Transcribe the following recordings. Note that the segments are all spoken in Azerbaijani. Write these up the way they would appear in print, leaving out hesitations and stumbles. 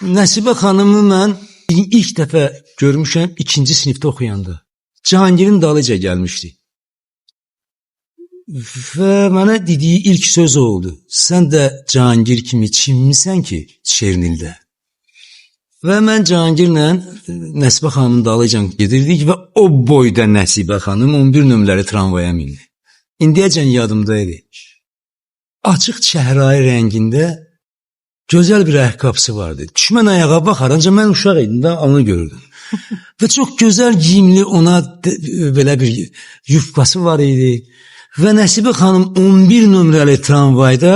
Nəsibə xanımı mən ilk dəfə görmüşəm ikinci sinifdə oxuyanda. Cahangirin dalıca gəlmişdi. Və mənə dediyi ilk söz o oldu. Sən də Cahangir kimi çinmisən ki, Çernildə. Və mən Cahangirlə Nəsibə xanımın dalıca gedirdik və o boyda Nəsibə xanım 11 nömrəli tramvaya mindi. İndiyəcən yadımda idi. Açıq çəhrayı rəngində gözəl bir ayaqqabısı vardı. Düşmən ayağa baxar, ancaq mən uşaq idim də onu görürdüm. Və çox gözəl geyimli ona belə bir yufkası var idi. Və Nəsibə xanım 11 nömrəli tramvayda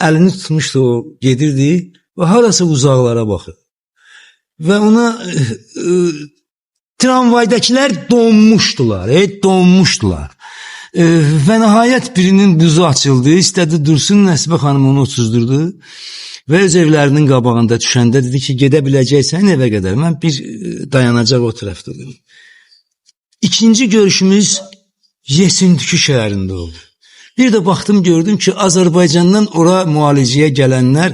əlini tutmuşdu, o gedirdi və harasa uzaqlara baxır. Və ona tramvaydakılar donmuşdular, donmuşdular. Və nəhayət birinin buzu açıldı, istədi dursun, Nəsibə xanım onu otuzdurdu. Və öz evlərinin qabağında düşəndə dedi ki, gedə biləcəksən evə qədər. Mən bir dayanacaq o tərəfdə dedim. İkinci görüşümüz Yesentükü şəhərində oldu. Bir də baxdım gördüm ki, Azərbaycandan ora müalicəyə gələnlər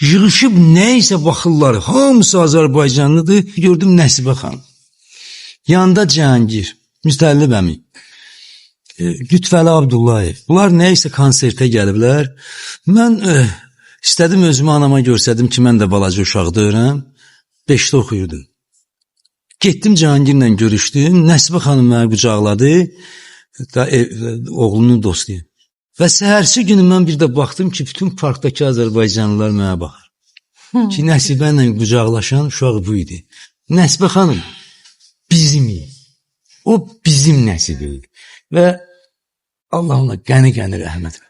yığışıb nə isə baxırlar. Hamısı Azərbaycanlıdır. Gördüm Nəsibə xanım. Yanında Cihangir, Müstəllib əmi, Lütfəli Abdullayev. Bunlar nə isə konsertə gəliblər. Mən istədim özümü anama göstərdim ki, mən də balaca uşaq deyirəm. 5-də oxuyurdum. Getdim Cihangirlə görüşdüm. Nəsibə xanım məni qucaqladı. Da oğlunun dostuyum. Və səhərsi günü mən bir də baxdım ki, bütün parkdakı Azərbaycanlılar mənə baxır. Ki Nəsibə ilə qucaqlaşan uşaq bu idi. Nəsibə xanım bizim idi. O bizim Nəsibə idi. Və Allah ona qəni-qəni rəhmət eləsin.